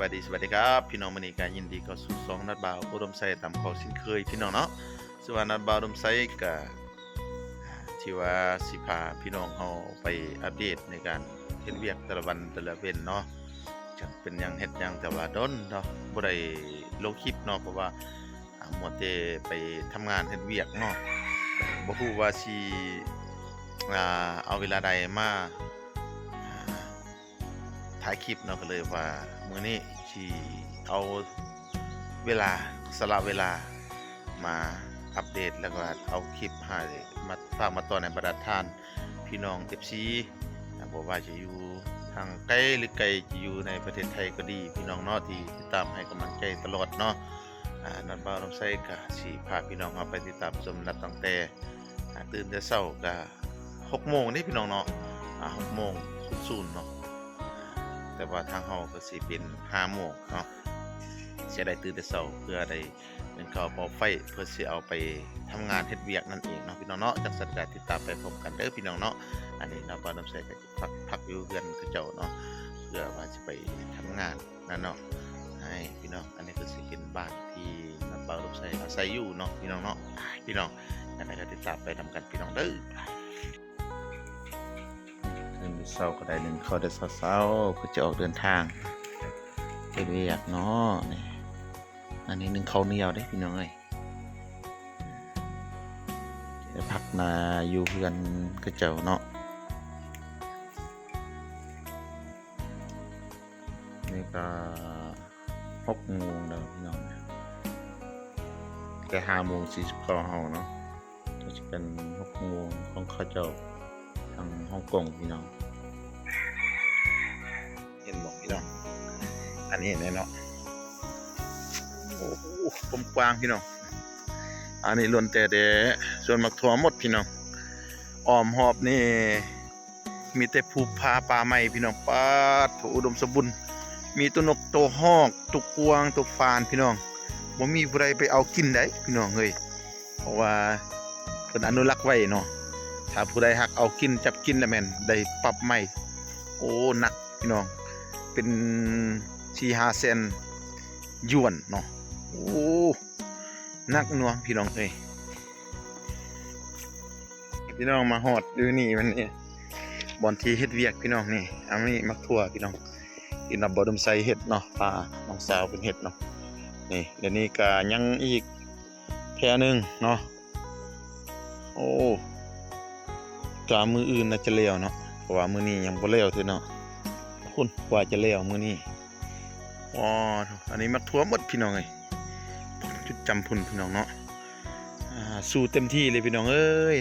ສະບາຍດີ ສະບາຍດີຄັບ ພີ່ນ້ອງ, ມື້ນີ້ກໍຍິນດີເຂົ້າສູ່ຊ່ອງນັດບ່າວອຸດົມໄຊຕາມເກົ່າເຊັ່ນເຄີຍ ພີ່ນ້ອງເນາະ. ສຳລັບນັດບ່າວອຸດົມໄຊກໍ ທີ່ວ່າຊິພາພີ່ນ້ອງເຮົາໄປອັບເດດໃນການເຮັດວຽກແຕ່ລະວັນແຕ່ລະເວັນເນາະ, ຈັກເປັນຫຍັງເຮັດຫຍັງ ແຕ່ວ່າດົນເນາະ ບໍ່ໄດ້ລົງຄລິບເນາະ ເພາະວ່າ ອ່າ ມົວແຕ່ໄປທຳງານເຮັດວຽກເນາະ, ບໍ່ຮູ້ວ່າຊິ ອ່າ ເອົາເວລາໃດມາ ອ່າ ຖ່າຍຄລິບເນາະ, ກໍເລີຍວ່າມື້ນີ້ຊິເອົາເວລາ ສະຫຼະເວລາມາອັບເດດ ແລ້ວກໍເອົາຄລິບໃຫ້ມາຝາກມາຕ້ອນໃຫ້ບັນດາທ່ານ ພີ່ນ້ອງເອັຟຊີ ອ່າ ບໍ່ວ່າຈະຢູ່ທາງໄກຫຼືໄກ ຈະຢູ່ໃນປະເທດໄທກໍດີ ພີ່ນ້ອງເນາະ ທີ່ຕິດຕາມໃຫ້ກຳລັງໃຈຕະຫຼອດເນາະ. ອ່າ ນັດບ່າວອຸດົມໄຊກໍຊິພາພີ່ນ້ອງເຮົາໄປຕິດຕາມຊົມ ນັບຕັ້ງແຕ່ ອ່າ ຕື່ນແຕ່ເຊົ້າກໍຫົກໂມງເດ້ ພີ່ນ້ອງເນາະ, ອ່າ ຫົກໂມງສູນໆເນາະ, ແຕ່ວ່າທາງເຮົາກໍຊິເປັນຫ້າໂມງເນາະ, ຊິໄດ້ຕື່ນແຕ່ເຊົ້າ ເພື່ອໄດ້ ໜຶ້ງເຂົ້າເປົ່າໄຟ ເພື່ອຊິເອົາໄປທຳງານເຮັດວຽກນັ້ນເອງເນາະ ພີ່ນ້ອງເນາະ. ຈັ່ງຊັ້ນກໍຕິດຕາມໄປພ້ອມກັນເດີ ພີ່ນ້ອງເນາະ. ອັນນີ້ເນາະ ບ່າວອຸດົມໄຊກໍພັກ ພັກຢູ່ເຮືອນເຂົາເຈົ້າເນາະ ເພື່ອວ່າຊິໄປທຳງານນັ້ນເນາະ ໃຫ້ພີ່ນ້ອງ. ອັນນີ້ກໍຊິເປັນບ້ານທີ່ບ່າວອຸດົມໄຊອາໄສຢູ່ເນາະ ພີ່ນ້ອງເນາະ. ພີ່ນ້ອງ ຈັ່ງໃດກໍຕິດຕາມໄປນຳກັນ ພີ່ນ້ອງເດີ. ຕື່ນແຕ່ເຊົ້າກໍໄດ້ໜຶ້ງເຂົ້າແຕ່ເຊົ້າໆ ເພື່ອຈະອອກເດີນທາງເຮັດວຽກເນາະ. ນີ້ ອັນນີ້ໜຶ້ງເຂົ້າໜຽວເດ້ ພີ່ນ້ອງເອີຍ, ໄປພັກນາຢູ່ເຮືອນເຂົາເຈົ້າເນາະ. ນີ້ກໍຫົກໂມງແລ້ວ ພີ່ນ້ອງ, ແຕ່ຫ້າໂມງສີ່ສິບເກົ້າເຮົາເນາະ. ກໍຊິເປັນຫົກໂມງຂອງເຂົາເຈົ້າທາງຮົງກົງ ພີ່ນ້ອງ. ເຫັນບໍ່ ພີ່ນ້ອງ? ອັນນີ້ເນາະ ໂອ້ໂຫ ຄວາມກວ້າງ ພີ່ນ້ອງ. ອັນນີ້ລ້ວນແຕ່ແດ່ ສວນໝາກຖົ່ວໝົດ ພີ່ນ້ອງ. ອ້ອມຮອບນີ້ມີແຕ່ພູຜາປ່າໄມ້ ພີ່ນ້ອງ. ປາດໂທ້ ອຸດົມສົມບູນ, ມີແຕ່ນົກ ໂຕຮອກ ໂຕກວາງ ໂຕຟານ ພີ່ນ້ອງ. ບໍ່ມີຜູ້ໃດໄປເອົາກິນໄດ໋ ພີ່ນ້ອງເອີຍ. ເພາະວ່າເພິ່ນອະນຸລັກໄວ້ເນາະ, ຖ້າຜູ້ໃດຫາກເອົາກິນ ຈັບກິນລະແມ່ນໄດ້ປັບໃໝ. ໂອ້ ໜັກພີ່ນ້ອງ, ເປັນສີ່ຫ້າແສນຢວນເນາະ. ໂອ້ ໜັກໜ່ວງພີ່ນ້ອງເອີຍ. ພີ່ນ້ອງມາຮອດຢູ່ນີ້ ມັນນີ້ບ່ອນທີ່ເຮັດວຽກ ພີ່ນ້ອງ. ນີ້ ອັນນີ້ໝາກຖົ່ວ ພີ່ນ້ອງ, ທີ່ນັດບ່າວອຸດົມໄຊເຮັດເນາະ, ພານ້ອງສາວເພິ່ນເຮັດເນາະ. ນີ້ ດຽວນີ້ກະຍັງອີກ ແຖວໜຶ່ງເນາະ. ໂອ້ ກະມື້ອື່ນໜ້າຈະແລ້ວເນາະ, ເພາະວ່າມື້ນີ້ຍັງບໍ່ແລ້ວເທື່ອເນາະ. ພຸ້ນ ກວ່າຈະແລ້ວມື້ນີ້. ອໍ ອັນນີ້ໝາກຖົ່ວໝົດ ພີ່ນ້ອງເອີຍ, ຈຸດຈຳພຸ້ນ ພີ່ນ້ອງເນາະ. ອ່າ ສູ້ເຕັມທີ່ເລີຍ ພີ່ນ້ອງເອີຍ.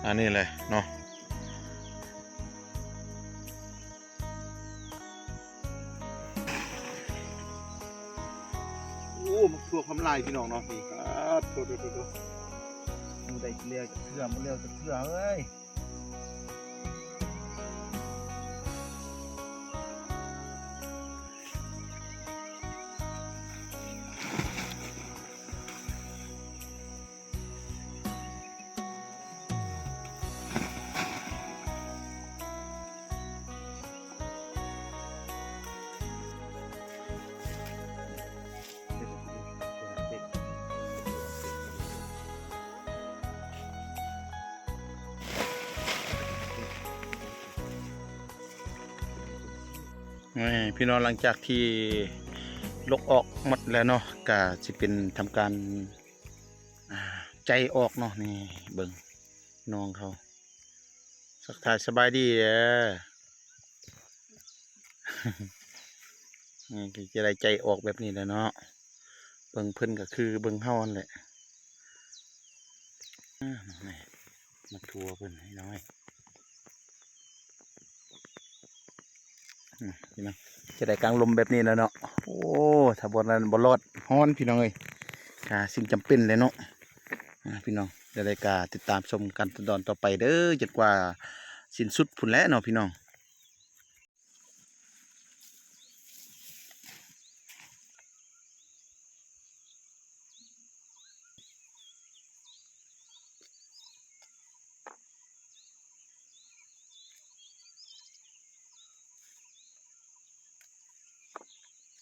ອັນນີ້ແຫຼະເນາະ. ໂອ້ ໝາກຖົ່ວຄຳລາຍ ພີ່ນ້ອງເນາະ. ນີ້ ປາດໂທ້ໆໆ ມື້ໃດຊິແລ້ວຈັກເທື່ອ ບໍ່ແລ້ວຈັກເທື່ອເອີຍ. ນີ້ພີ່ນ້ອງ, ຫຼັງຈາກທີ່ລົກອອກໝົດແລ້ວເນາະ, ກະຊິເປັນທຳການ ອ່າ ໃຈອອກເນາະ. ນີ້ເບິ່ງ ນ້ອງເຂົາ ທັກທາຍສະບາຍດີເດີ. ນີ້ກໍຈະໄດ້ໃຈອອກແບບນີ້ແຫຼະເນາະ, ເບິ່ງເພິ່ນກໍຄືເບິ່ງເຮົາຫັ້ນແຫຼະ. ອືມ ນີ້ ໝາກຖົ່ວເພິ່ນນ້ອຍ. ອືມ ພີ່ນ້ອງ ຈະໄດ້ກາງລົມແບບນີ້ແຫຼະເນາະ. ໂອ້ ຖ້າບໍ່ນັ້ນບໍ່ລອດ ຮ້ອນ ພີ່ນ້ອງເອີຍ. ກະສິ່ງຈຳເປັນແຫຼະເນາະ. ອ່າ ພີ່ນ້ອງ ຈະໄດ້ກະຕິດຕາມຊົມກັນຕອນຕໍ່ໄປເດີ ຈົນກວ່າສິ້ນສຸດພຸ້ນແຫຼະເນາະ ພີ່ນ້ອງ. ໂ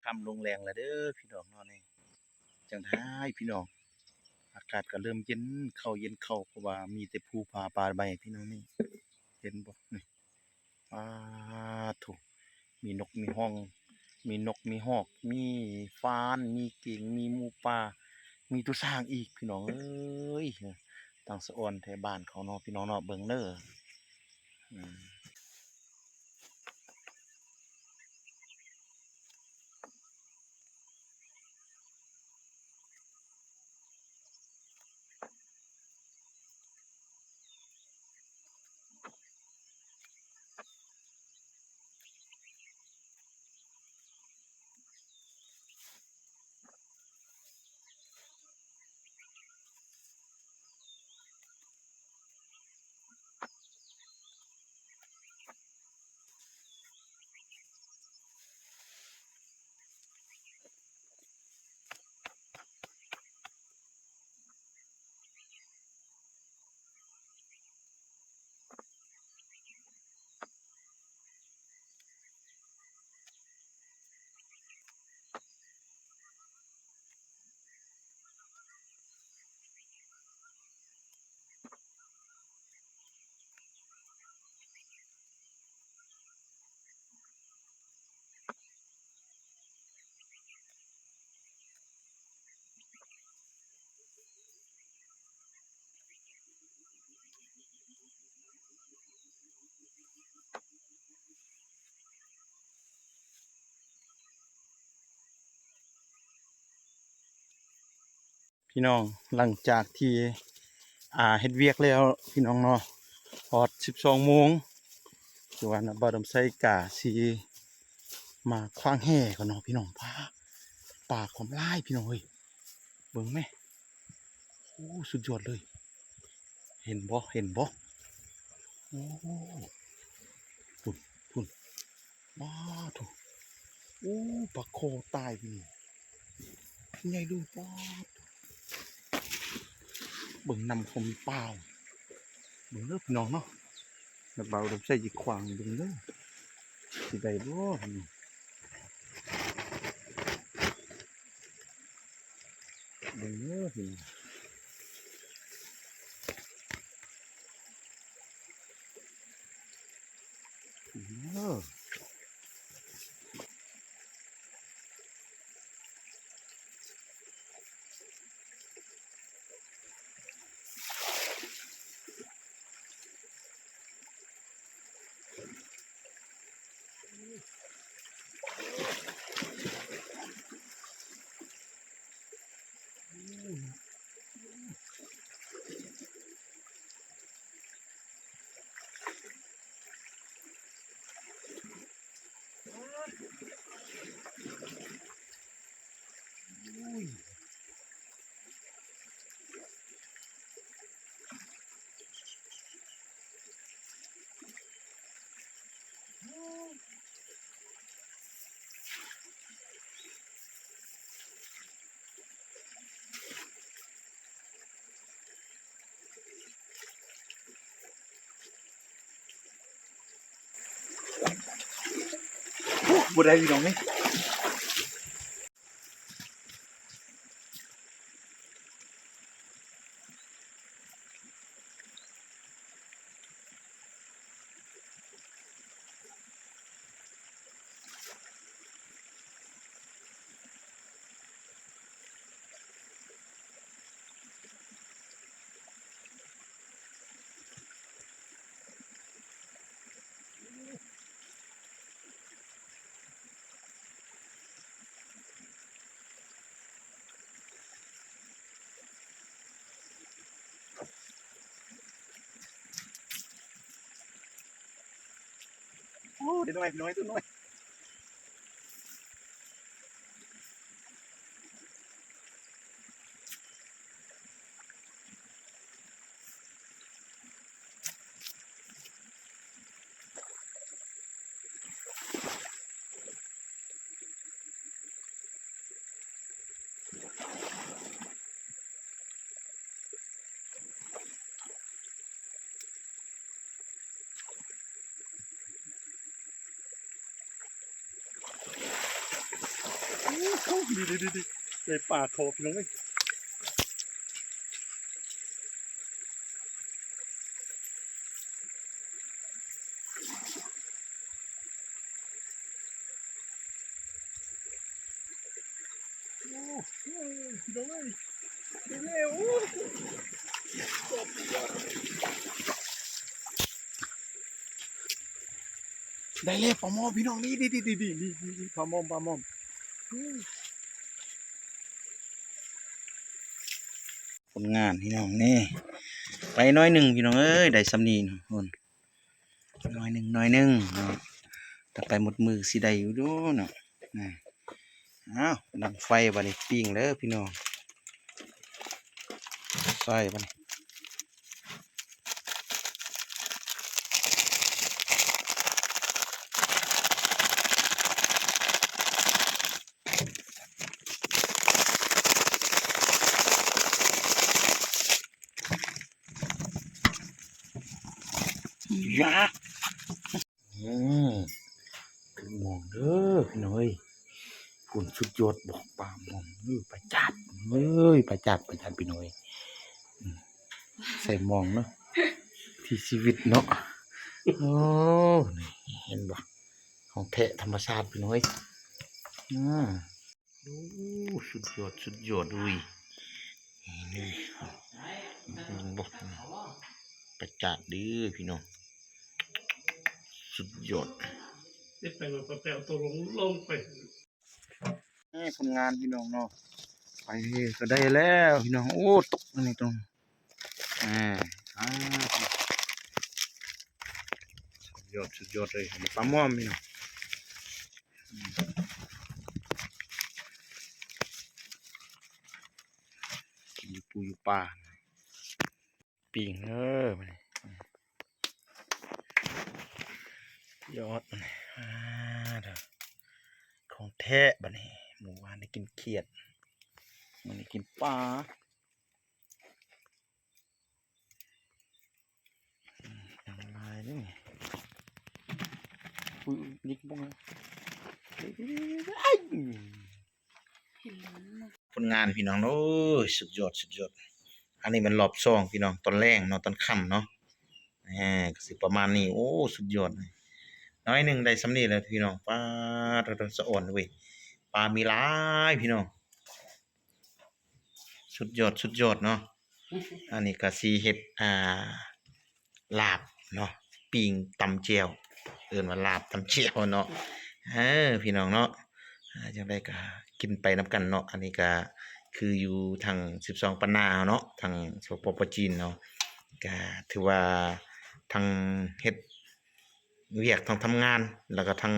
ຄ່ຳລົງແລງແລ້ວເດີພີ່ນ້ອງເນາະນີ້. ຈັ່ງໃດພີ່ນ້ອງ ອາກາດກໍເລີ່ມເຢັນເຂົ້າ ເຢັນເຂົ້າ ເພາະວ່າມີແຕ່ພູຜາປ່າໄມ້ພີ່ນ້ອງນີ້ ເຫັນບໍ່ນີ້. ປາໂທ້ ມີນົກມີຮ່ອງ ມີນົກມີຮອກ ມີຟານ ມີເກັງ ມີໝູປ່າ ມີຕົວຊ້າງອີກພີ່ນ້ອງເອີຍ. ຕາງສະອອນແຖວບ້ານເຂົາເນາະ ພີ່ນ້ອງເນາະ ເບິ່ງເດີ. ອືມ. ພີ່ນ້ອງ ຫຼັງຈາກທີ່ ອ່າ ເຮັດວຽກແລ້ວພີ່ນ້ອງເນາະ ຮອດສິບສອງໂມງ ຄືວ່ານະ ບ່າວດຳໄຊກະຊິມາຂວ້າງແຫກ່ອນເນາະພີ່ນ້ອງ. ປາ ປາຄວາມຫຼາຍພີ່ນ້ອງເອີຍ ເບິ່ງແມ ໂອ້ ສຸດຍອດເລີຍ. ເຫັນບໍ່ ເຫັນບໍ່ ໂອ້ ພຸ້ນ ພຸ້ນ ປາໂທ້ ໂອ້ ປາຄໍຕາຍນີ້ ໃຫຍ່ເລີຍ ປາໂທ້ ເບິ່ງນຳຄວາມປາ ເບິ່ງເດີພີ່ນ້ອງເນາະ ແລ້ວບ່າວດຳໄຊຊິຂວ້າງເບິ່ງເດີ ຊິໄດ້ບໍ່ ເບິ່ງເດີພີ່ນ້ອງ ເບິ່ງເດີ. ບໍ່ໄດ້ພີ່ນ້ອງເອີຍ. ໂອ້ ໄດ້ໜ້ອຍ ນ້ອຍ ຕົວນ້ອຍ. ໂອ້ ນີ້ໆໆ ໄດ້ປາຄໍພີ່ນ້ອງເອີຍ. ໂອ້ ພີ່ນ້ອງເອີຍ ໄດ້ແລ້ວ ໂອ້ ໄດ້ແລ້ວປາໝໍ້ພີ່ນ້ອງ ນີ້ໆໆໆ ນີ້ໆໆ ປາໝໍ້ ປາໝໍ້ ໂອ້ ຜົນງານພີ່ນ້ອງນີ້ ໄປໜ້ອຍໜຶ່ງພີ່ນ້ອງເອີຍ ໄດ້ສ່ຳນີ້ພຸ້ນ ໜ້ອຍໜຶ່ງ ໜ້ອຍໜຶ່ງເນາະ ຖ້າໄປໝົດມື້ຊິໄດ້ຢູ່ເນາະ. ອ້າວ ດັງໄຟບາດນີ້ ປີ້ງເດີພີ່ນ້ອງ ໄຟບາດນີ້. ຢາ ອືມ ຄືມອງເດີພີ່ນ້ອງເອີຍ ພຸ້ນ ສຸດຍອດບໍ່ ປາມອງ ເອີ ປາຈາດ ເອີຍ ປາຈາດ ປາຈາດ ພີ່ນ້ອງເອີຍ ອືມ ໃສ່ມອງເນາະ ທີ່ຊີວິດເນາະ ໂອ້ ນີ້ ເຫັນບໍ່ ຂອງແທ້ທຳມະຊາດພີ່ນ້ອງເອີຍ ອືມ. ໂອ້ ສຸດຍອດ ສຸດຍອດ ອຸ້ຍ ນີ້ ເຫັນບໍ່ ປະຈາດເດີພີ່ນ້ອງ ສຸດຍອດ ເຮັດໄປແລ້ວກໍແປເອົາຕົວລົງ ລົງໄປ ນີ້ຜົນງານພີ່ນ້ອງເນາະ ໄປກໍໄດ້ແລ້ວພີ່ນ້ອງ ໂອ້ ຕົກອັນນີ້ຕົງ ອ່າ ອ່າ ສຸດຍອດ ສຸດຍອດເລີຍ ປາໝໍ້ພີ່ນ້ອງ ອືມ ກິນຢູ່ປູຢູ່ປາ ປີ້ງເດີ ຍອດ ອ່າ ເດີ ຂອງແທ້ບາດນີ້ ມື້ວານໄດ້ກິນຂຽດ ມື້ນີ້ກິນປາ. ອືມ ຍັງຫຼາຍເດ້ ອຸ້ຍ ຍິງບໍ່ ຜົນງານພີ່ນ້ອງເອີຍ ສຸດຍອດ ສຸດຍອດ ອັນນີ້ແມ່ນລອບສອງພີ່ນ້ອງ ຕອນແລງເນາະ ຕອນຄ່ຳເນາະ ແໝ ກໍຊິປະມານນີ້ ໂອ້ ສຸດຍອດ ໜ້ອຍໜຶ່ງໄດ້ສ່ຳນີ້ແຫຼະພີ່ນ້ອງ ປາດ ສະອອນເວີຍ ປາມີຫຼາຍພີ່ນ້ອງ. ສຸດຍອດ ສຸດຍອດເນາະ ອັນນີ້ກະຊິເຮັດ ອ່າ ລາບເນາະ ປີ້ງ ຕຳແຈ່ວ ເອີ້ນວ່າລາບຕຳແຈ່ວເນາະ ເອີ ພີ່ນ້ອງເນາະ ອ່າ ຈັ່ງໃດກະກິນໄປນຳກັນເນາະ ອັນນີ້ກະຄືຢູ່ທາງສິບສອງປານາເນາະ ທາງ ສປປ ຈີນເນາະ ກະຖືວ່າທັງເຮັດ ວຽກ ທັງທຳງານ ແລ້ວກໍທັງ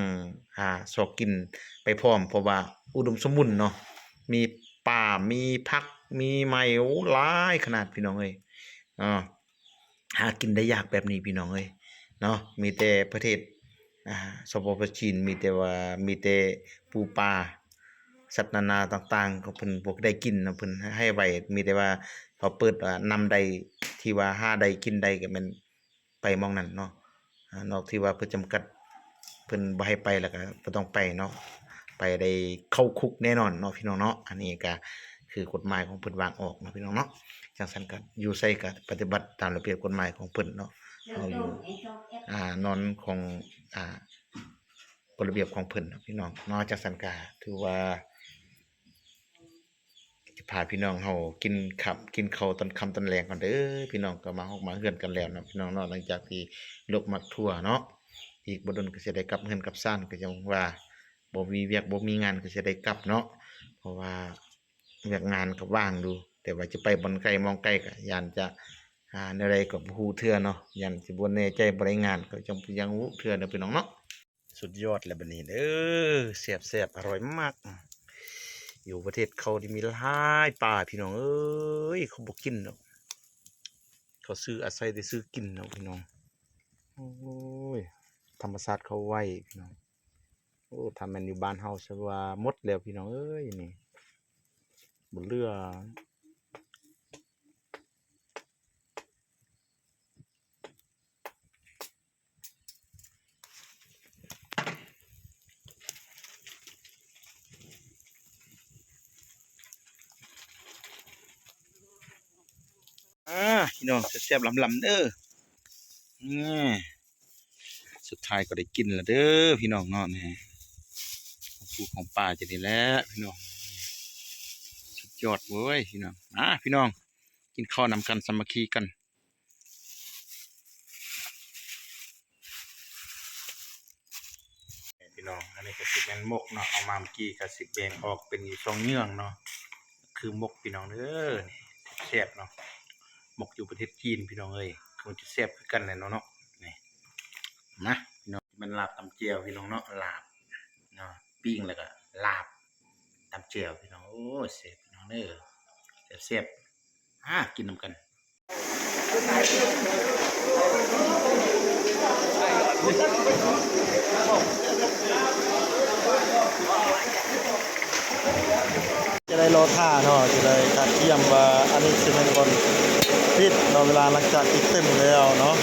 ອ່າ ຊອກກິນໄປພ້ອມ ເພາະວ່າອຸດົມສົມບູນເນາະ ມີປາ ມີຜັກ ມີໄມ້ ໂອ້ ຫຼາຍຂະໜາດພີ່ນ້ອງເອີຍເນາະ ຫາກິນໄດ້ຍາກແບບນີ້ພີ່ນ້ອງເອີຍເນາະ ມີແຕ່ປະເທດ ອ່າ ສປປ ຈີນ ມີແຕ່ວ່າ ມີແຕ່ປູປາ ສັດນານາຕ່າງໆ ຂອງເພິ່ນບໍ່ໄດ້ກິນເນາະ ເພິ່ນໃຫ້ໄວ້ ມີແຕ່ວ່າເຂົາເປີດ ອ່າ ນຳໄດ້ ທີ່ວ່າຫາໄດ້ກິນໄດ້ກໍແມ່ນ ໄປໝ່ອງນັ້ນເນາະ ອາ ນອກທີ່ວ່າເພິ່ນຈຳກັດ ເພິ່ນບໍ່ໃຫ້ໄປ ແລ້ວກໍບໍ່ຕ້ອງໄປເນາະ ໄປໄດ້ເຂົ້າຄຸກແນ່ນອນເນາະພີ່ນ້ອງເນາະ ອັນນີ້ກໍຄືກົດໝາຍຂອງເພິ່ນວາງອອກເນາະພີ່ນ້ອງເນາະ ຈັ່ງຊັ້ນກໍຢູ່ໃສກໍປະຕິບັດຕາມລະບຽບກົດໝາຍຂອງເພິ່ນເນາະ ເຮົາຢູ່ ອາ ນອນຂອງ ອາ ກົດລະບຽບຂອງເພິ່ນເນາະພີ່ນ້ອງເນາະ ຈັ່ງຊັ້ນກໍຖືວ່າ ຈະພາພີ່ນ້ອງເຮົາກິນຄ່ຳ ກິນເຂົ້າຕອນຄ່ຳຕອນແລງກ່ອນເດີ ພີ່ນ້ອງກໍມາຮອດມາເຮືອນກັນແລ້ວເນາະ ພີ່ນ້ອງເນາະ ຫຼັງຈາກທີ່ລົກໝາກຖົ່ວເນາະ ອີກບໍ່ດົນກໍຊິໄດ້ກັບເຮືອນກັບຊານ ກໍຍັງວ່າບໍ່ມີວຽກບໍ່ມີງານກໍຊິໄດ້ກັບເນາະ ເພາະວ່າວຽກງານກໍວ່າງຢູ່ ແຕ່ວ່າຈະໄປບ່ອນໄກມອງໄກກໍຢ້ານຈະ ອ່າ ແນວໃດກໍບໍ່ຮູ້ເທື່ອເນາະ ຢ້ານຊິບໍ່ແນ່ໃຈ ບໍ່ໄດ້ງານ ກໍຈັ່ງ ຈັ່ງຮູ້ເທື່ອເນາະ ພີ່ນ້ອງເນາະ. ສຸດຍອດແລ້ວບັດນີ້ເດີ ແຊບໆ ອະຮ່ອຍມາກ ຢູ່ປະເທດເຂົານີ້ມີຫຼາຍປາພີ່ນ້ອງເອີຍ ເຂົາບໍ່ກິນດອກ ເຂົາຊື້ ອາໄສແຕ່ຊື້ກິນເນາະພີ່ນ້ອງ ໂອ້ຍ ທຳມະຊາດເຂົາໄວພີ່ນ້ອງ ໂອ້ ຖ້າແມ່ນຢູ່ບ້ານເຮົາຊະວ່າໝົດແລ້ວພີ່ນ້ອງເອີຍ ນີ້ ບໍ່ເຫຼືອ. ໂ ອ່າ ພີ່ນ້ອງ ແຊບໆ ລຳໆ ເດີ. ນີ້ ສຸດທ້າຍກໍໄດ້ກິນແລ້ວເດີພີ່ນ້ອງເນາະ. ນີ້ ຂອງປູຂອງປາຈັ່ງນີ້ແຫຼະພີ່ນ້ອງ ສຸດຍອດເວີຍພີ່ນ້ອງ. ມາພີ່ນ້ອງ ກິນເຂົ້ານຳກັນ ສາມັກຄີກັນ. ພີ່ນ້ອງ ອັນນີ້ກໍຊິແມ່ນໝົກເນາະ ເອົາມາເມື່ອກີ້ກໍຊິແບ່ງອອກເປັນຢູ່ສອງເຫຍື່ອງເນາະ ຄືໝົກພີ່ນ້ອງເດີ. ນີ້ແຊບເນາະ ໝົກຢູ່ປະເທດຈີນພີ່ນ້ອງເອີຍ ຄົງຈະແຊບຄືກັນແຫຼະເນາະ. ນີ້ ມາພີ່ນ້ອງ ແມ່ນລາບຕຳແຈ່ວພີ່ນ້ອງເນາະ ລາບເນາະ ປີ້ງແລ້ວກໍລາບຕຳແຈ່ວພີ່ນ້ອງ. ໂອ້ ແຊບພີ່ນ້ອງເດີ ແຊບໆ. ອ່າ ກິນນຳກັນ. ຈະໄດ້ລໍຖ້າເນາະ ຈະໄດ້ກະກຽມວ່າ ອັນນີ້ຊິແມ່ນບ່ອນປິດເນາະ ເວລາຫຼັງຈາກທີ່ເຕັມແລ້ວເນາະ.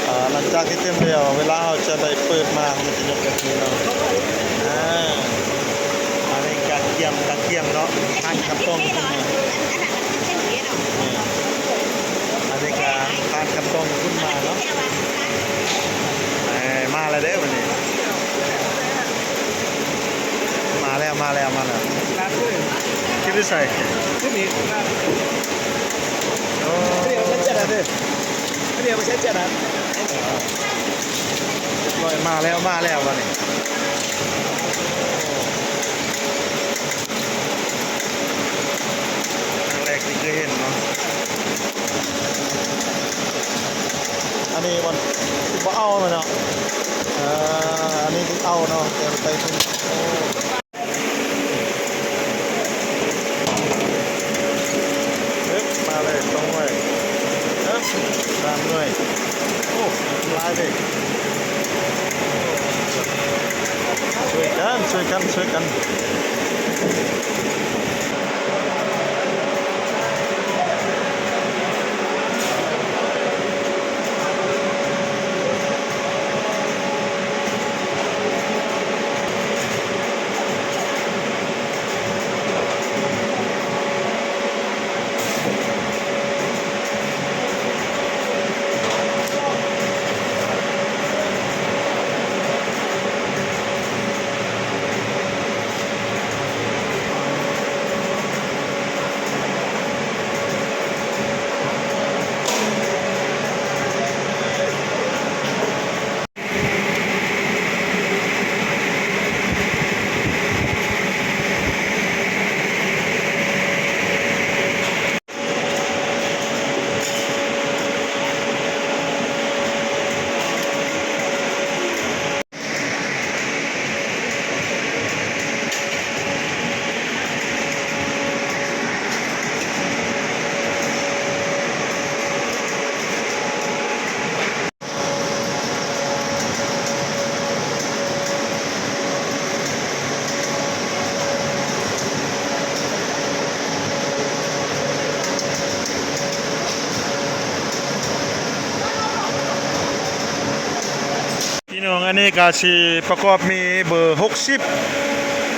ອ່າ ຫຼັງຈາກທີ່ເຕັມແລ້ວ ເວລາເຮົາຈະໄດ້ເປີດມາ ມັນຈະຍົກແບບນີ້ເນາະ. ອ່າ ອັນນີ້ກະກຽມ ກະກຽມເນາະ ຜ່ານຂັ້ນຕອນຂຶ້ນມາ. ອັນນີ້ກະຜ່ານຂັ້ນຕອນຂຶ້ນມາເນາະ. ເອີ ມາແລ້ວເດີບັດນີ້ ມາແລ້ວ ມາແລ້ວ ມາແລ້ວ. ເກັບໄປໃສ? ໂອ້ ມາແລ້ວ ມາແລ້ວບັດນີ້. ຄັ້ງແລກທີ່ເຄີຍເຫັນເນາະ. ອັນນີ້ມັນຊິບໍ່ເອົາແມ່ນເນາະ. ເອີ ອັນນີ້ຊິເອົາເນາະ ແຕ່ໄປເປັນ ໂອ້ ເອີ ມາເລີຍ ສອງໜ່ວຍ ເອີ ສາມໜ່ວຍ. ໂອ້ ຫຼາຍເດ້. ຊ່ວຍກັນ ຊ່ວຍກັນ ຊ່ວຍກັນ. ພີ່ນ້ອງ ອັນນີ້ກະຊິປະກອບມີເບີຫົກສິບ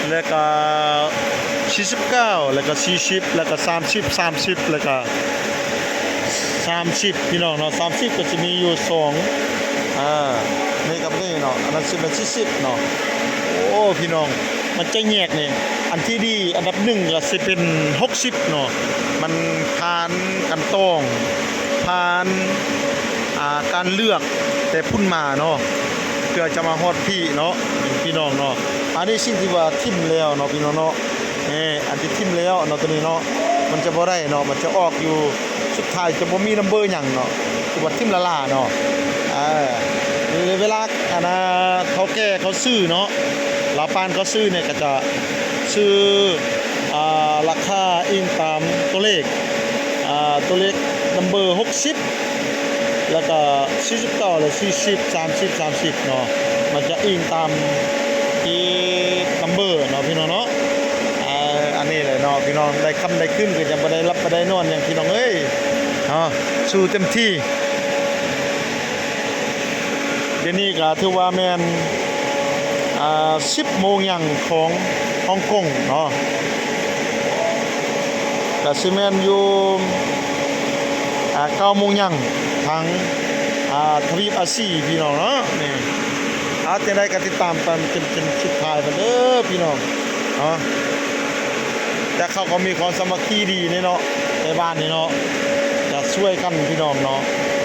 ແລ້ວກະສີ່ສິບເກົ້າ ແລ້ວກະສີ່ສິບ ແລ້ວກະສາມສິບ ສາມສິບ ແລ້ວກະສາມສິບ ພີ່ນ້ອງເນາະ. ສາມສິບກະຊິມີຢູ່ສອງ ອ່າ ນີ້ກັບນີ້ເນາະ ອັນນັ້ນຊິເປັນສີ່ສິບເນາະ. ໂອ້ ພີ່ນ້ອງ ມັນຈະແຍກນີ້ ອັນທີ່ດີອັນດັບໜຶ່ງກະຊິເປັນຫົກສິບເນາະ ມັນຜ່ານການຕອງ ຜ່ານ ອ່າ ການເລືອກແຕ່ພຸ້ນມາເນາະ ເພື່ອຈະມາຮອດພີ້ເນາະ ພີ່ນ້ອງເນາະ. ອັນນີ້ສິ່ງທີ່ວ່າຖິ້ມແລ້ວເນາະ ພີ່ນ້ອງເນາະ. ນີ້ ອັນທີ່ຖິ້ມແລ້ວເນາະ ໂຕນີ້ເນາະ ມັນຈະບໍ່ໄດ້ເນາະ ມັນຈະອອກຢູ່ ສຸດທ້າຍຈະບໍ່ມີນຳເບີຫຍັງເນາະ ຄືວ່າຖິ້ມລ້າໆເນາະ. ເອີ ເວລາ ອັນນ່າ ເຖົ້າແກ່ເຂົາຊື້ເນາະ ລາວປານເຂົາຊື້ນີ້ກະຈະຊື້ ອ່າ ລາຄາອີງຕາມຕົວເລກ ອ່າ ຕົວເລກນຳເບີຫົກສິບ ແລ້ວກະສີ່ສິບເກົ້າ ແລະ ສີ່ສິບ ສາມສິບ ສາມສິບເນາະ ມັນຈະອີງຕາມທີ່ນຳເບີເນາະ ພີ່ນ້ອງເນາະ. ອ່າ ອັນນີ້ແຫຼະເນາະ ພີ່ນ້ອງ ໄດ້ຄ່ຳໄດ້ຄືນ ກະຍັງບໍ່ໄດ້ຫຼັບບໍ່ໄດ້ນອນຫຍັງ ພີ່ນ້ອງເອີຍເນາະ ສູ້ເຕັມທີ່. ດຽວນີ້ກະຖືວ່າແມ່ນ ອ່າ ສິບໂມງຫຍັງຂອງຮົງກົງເນາະ ກະຊິແມ່ນຢູ່ ເກົ້າໂມງຍັງ ທາງ ອ່າ ທະວີບອາຊີ ພີ່ນ້ອງເນາະ. ນີ້ ອ່າ ຈັ່ງໃດກໍຕິດຕາມກັນຈົນ ຈົນສຸດທ້າຍພຸ້ນເດີພີ່ນ້ອງເນາະ. ແຕ່ເຂົາກໍມີຄວາມສາມັກຄີດີເດ້ເນາະ ໃນບ້ານນີ້ເນາະ ຈະຊ່ວຍກັນພີ່ນ້ອງເນາະ.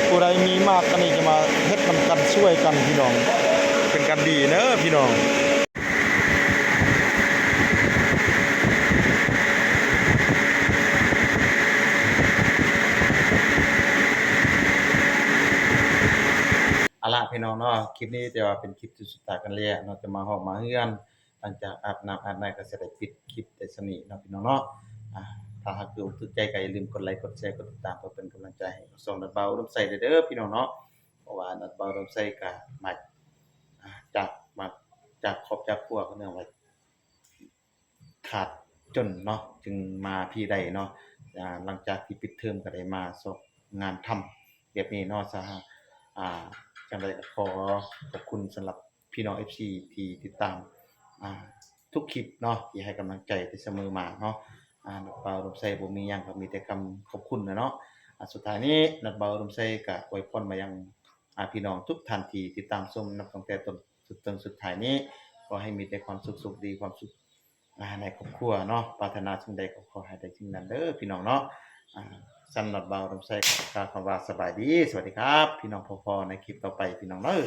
ຜູ້ໃດມີມາກກວ່ານີ້ຈະມາເຮັດນຳກັນ ຊ່ວຍກັນພີ່ນ້ອງ ເປັນກັນດີເດີພີ່ນ້ອງ. ເອົາລະພີ່ນ້ອງເນາະ ຄລິບນີ້ຈະວ່າເປັນຄລິບທີ່ສຸດທ້າຍກັນແລ້ວເນາະ ຈະມາຮອດມາເຮືອນ ຫຼັງຈາກອາບນ້ຳອາບໃນກໍຊິໄດ້ປິດຄລິບໄດ້ສ່ຳນີ້ເນາະພີ່ນ້ອງເນາະ. ອ່າ ຖ້າຫາກຖືກອົກຖືກໃຈກໍຢ່າລືມກົດໄລກົດແຊກົດຕິດຕາມ ເພື່ອເປັນກຳລັງໃຈໃຫ້ຊ່ອງນັດບ່າວອຸດົມໄຊເດີພີ່ນ້ອງເນາະ. ເພາະວ່ານັດບ່າວອຸດົມໄຊກໍມາ ອ່າ ຈາກ ມາຈາກຄອບຈາກຄົວ ກໍເນື່ອງວ່າຂາດຈົນເນາະ ຈຶ່ງມາພີ້ໄດ້ເນາະ. ອ່າ ຫຼັງຈາກທີ່ປິດເທີມກໍໄດ້ມາຊອກງານທຳແບບນີ້ເນາະ. ສະ ອ່າ ຈັ່ງໃດກໍຂໍຂອບຄຸນສຳລັບພີ່ນ້ອງເອັຟຊີທີ່ຕິດຕາມ ອ່າ ທຸກຄລິບເນາະ ທີ່ໃຫ້ກຳລັງໃຈແຕ່ສະເໝີມາເນາະ. ອ່າ ນັດບ່າວອຸດົມໄຊບໍ່ມີຫຍັງ ກໍມີແຕ່ຄຳຂອບຄຸນນະເນາະ. ອ່າ ສຸດທ້າຍນີ້ ນັດບ່າວອຸດົມໄຊກໍອວຍພອນມາຍັງ ອ່າ ພີ່ນ້ອງທຸກທ່ານທີ່ຕິດຕາມຊົມ ນັບຕັ້ງແຕ່ຕົ້ນ ສຸດຕົ້ນສຸດທ້າຍນີ້ ຂໍໃຫ້ມີແຕ່ຄວາມສຸກ ໂຊກດີ ຄວາມສຸກ ອ່າ ໃນຄອບຄົວເນາະ. ປາດຖະໜາສິ່ງໃດກໍຂໍໃຫ້ໄດ້ສິ່ງນັ້ນເດີພີ່ນ້ອງເນາະ. ອ່າ ສຳລັບບ່າວອຸດົມໄຊກໍກ່າວຄຳວ່າສະບາຍດີ ສະຫວັດດີຄັບ ພີ່ນ້ອງ ພໍ້ໆ ໃນຄລິບຕໍ່ໄປພີ່ນ້ອງເດີ.